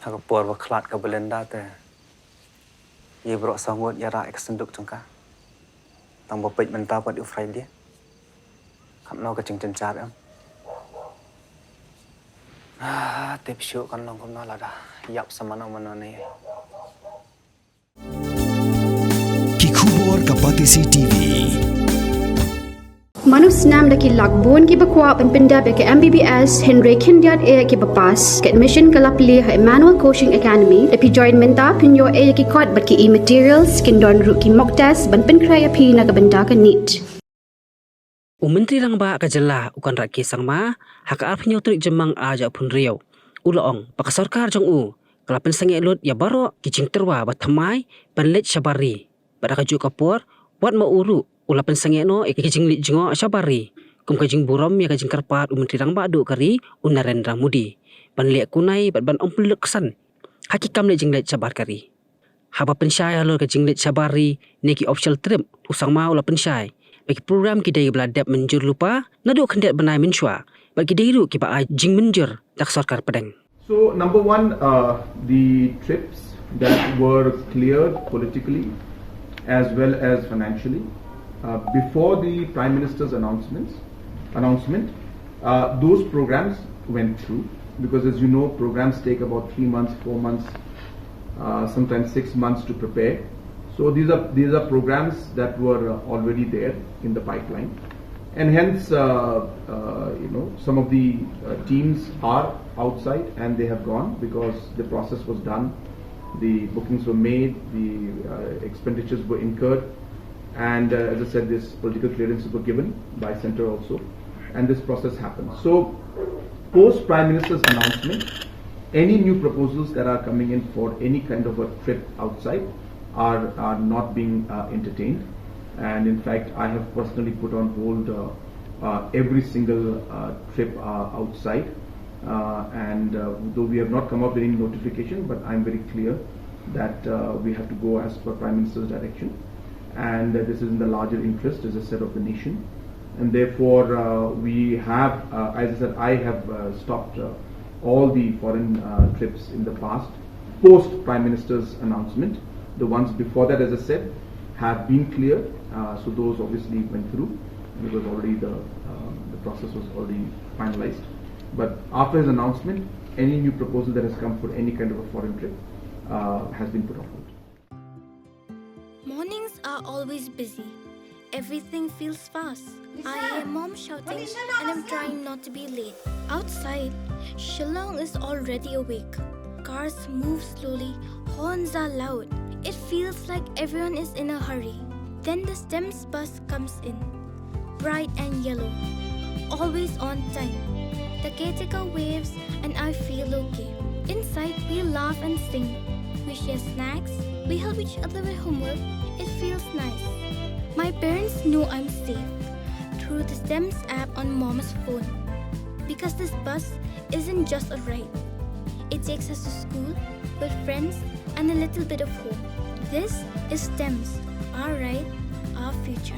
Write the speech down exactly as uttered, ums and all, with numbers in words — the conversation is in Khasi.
Ha ka por ba khlad ka Belinda te, ïa baroh saw ngut ïa rah ïa ka synduk jong ka. Tang ba peit mynta pat u Friday. Katno ka jingjynjar em. Ah, tip shuh kan long kumno lada ïap sa mano mano ne. Ki khubor ka Batesi T V. Mano snam da ki lak bun kiba kwah ban pyndep ïa ka M B B S hynrei khyndiat eh kiba pass. Ka admission ka la plie ha Emmanuel Coaching Academy. Da phi join mynta phin ïoh eh ïa ki kot bad ki e-materials, kin don ruh ki mock test ban pynkhreh ïa phi na ka bynta ka NEET. U Myntri Rangbah ka jylla u Conrad K Sangma, ha ka arphew tarik Jymmang ar hajar arphew hynriew, u la ong ba ka sorkar jong u ka la pynsangeh lut ïa baroh ki jingtyrwa ba thymmai ban leit shabar ri. Bad ha kajuh ka por, wat ma u ruh u la pynsangeh noh ïa ka jingleit jngoh shabar ri, kum ka jingburom ïa ka jingkyrpad u Myntri Rangbah duh ka ri u Narendra Modi ban leh kunai bad ban ym pynlut ksan ha ki kam leit jingleit shabar ka ri. Haba pynshai halor ka jingleit shabar ri ne ki official trip, u Sangma u la pynshai ba ki program ki dei ba la dep mynjur lypa naduh khyndiat bnai mynshuwa, bad ki dei ruh kiba ai jingmynjur da ka sorkar pdeng. So, number one, uh, the trips that were cleared politically as well as financially, uh, before the Prime Minister's announcements, announcement, uh, those programs went through, because, as you know, programs take about three months, four months, uh, sometimes six months to prepare. So these are, these are programs that were, uh, already there in the pipeline, and hence, uh, uh, you know, some of the, uh, teams are outside and they have gone because the process was done, the bookings were made, the, uh, expenditures were incurred, and, uh, as I said, this political clearances were given by centre also, and this process happened. So, post Prime Minister's announcement, any new proposals that are coming in for any kind of a trip outside are, are not being, uh, entertained. And in fact, I have personally put on hold, uh, uh, every single, uh, trip, uh, outside. Uh, and, uh, though we have not come up with any notification, but I'm very clear that, uh, we have to go as per Prime Minister's direction. And, uh, this is in the larger interest, as I said, of the nation. And therefore, uh, we have, uh, as I said, I have, uh, stopped, uh, all the foreign, uh, trips in the past, post Prime Minister's announcement. The ones before that, as I said, have been cleared. Uh, so those obviously went through. It was already the, um, the process was already finalized. But after his announcement, any new proposal that has come for any kind of a foreign trip, uh, has been put on hold. Mornings are always busy. Everything feels fast. I hear mom shouting and I'm trying not to be late. Outside, Shillong is already awake. Cars move slowly, horns are loud. It feels like everyone is in a hurry. Then the STEMS bus comes in, bright and yellow, always on time. The caretaker waves and I feel okay. Inside, we laugh and sing. We share snacks. We help each other with homework. It feels nice. My parents know I'm safe through the STEMS app on mom's phone. Because this bus isn't just a ride. It takes us to school, with friends, and a little bit of hope. This is STEMS, our ride, our future.